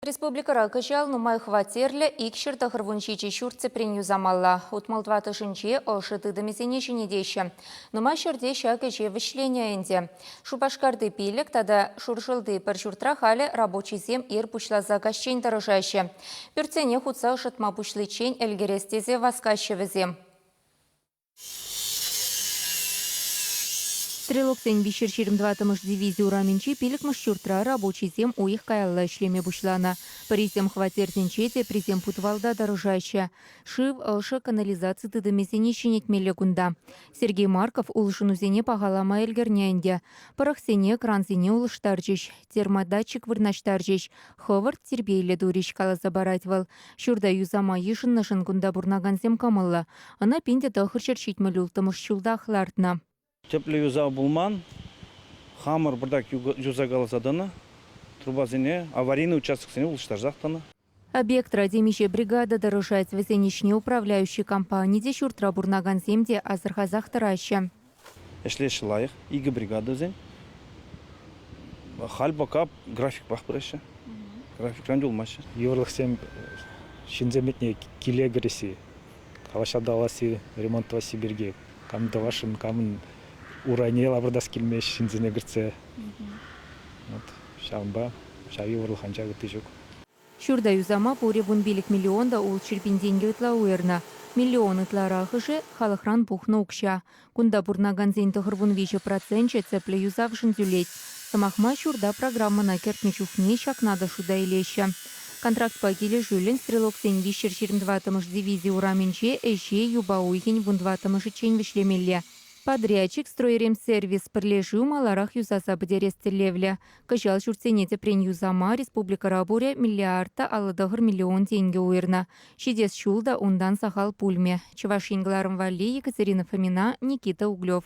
Республикӑра кӑҫал нумай хваттерлӗ 297 ҫурт тӗпрен юсамалла. 64-ӑшӗнче ӑшӑ тытӑмӗсене ҫӗнетеҫҫӗ. Нумай ҫӗрте ҫак ӗҫе вӗҫленӗ ӗнтӗ. Шупашкарти пилӗк тата Шуршӑлти пӗр ҫуртра халӗ рабочисем ир пуҫласа каҫчен тӑрӑшаҫҫӗ. Пӳртсене хутса ӑшӑтма пуҫличчен ӗлкӗрес тесе васкаҫҫӗ вӗсем. Стрелоксен 324-мӗш дивизи урамӗнчи пилӗкмӗш ҫуртра рабочисем уйӑх каялла ӗҫлеме пуҫланӑ. Пӗрисем хваттерсенче, теприсем путвалта тӑрӑшаҫҫӗ. Шыв, ӑшӑ, канализаци тытӑмӗсене ҫӗнетмелле кунта. Сергей Марков улшӑнусене пахалама ӗлкӗрнӗ ӗнтӗ. Пӑрӑхсене, крансене улӑштарчӗҫ, термодатчик вырнаҫтарчӗҫ, хӑвӑрт тирпейлӗ турӗҫ, каласа парать вӑл. Ҫурта юсама йышӑннӑшӑн кунта пурӑнакансем кӑмӑллӑ. Ӑна 1976 ҫултах лартнӑ. Тӗплӗ юсав пулман. Хамӑр пӑртак юсакаласа тӑнӑ. Трубасене, аварийный участоксене улӑштарсах тӑнӑ. Объектра темиҫе бригада тӑрӑшать. Вӗсен ӗҫне управляющи компани те, ҫуртра пурӑнакансем те асӑрхасах тӑраҫҫӗ. Ӗҫлеҫҫӗ лайӑх, икӗ бригада вӗсен. Халь пока графикпах пыраҫҫӗ. Графикран юлмаҫҫӗ. Йывӑрлӑхсем ҫынсем патне киле кӗресси, калаҫса татӑласси, ремонт тӑвасси пирки. Кам тӑвасшӑн, камӑн урайне лапӑртас килмест ҫынсене кӗртсе. Вот ҫавӑнпа ҫав йывӑрлӑх анчах ытти ҫук. Ҫурта юсама пурӗ 15 миллион та ултҫӗр пин тенкӗ ытла уйӑрнӑ. Миллион ытларахӑшӗ халӑхран пухнӑ укҫа. Кунта пурӑнакансен 93 проценчӗ тӗплӗ юсавшӑн тӳлет. Сӑмах май, ҫурта программӑна кӗртнӗ чухне ҫакна та шута илеҫҫӗ. Контрактпа килӗшӳллӗн стрелоксен 324-мӗш дивизи урамӗнче ӗҫе юпа уйӑхӗн 14-мӗшӗччен вӗҫлемелле. Подрядчик «Стройремсервис» пӗрлешӳ маларах юсаса пӗтерес тӗллевлӗ. Кӑҫал ҫуртсене тӗпрен юсама республикӑра пурӗ миллиард та 59 миллион тенкӗ уйӑрнӑ. Ҫитес ҫул та унтан сахал пулмӗ. Чӑваш Ен кӑларӑм валли Екатерина Фомина, Никита Углев.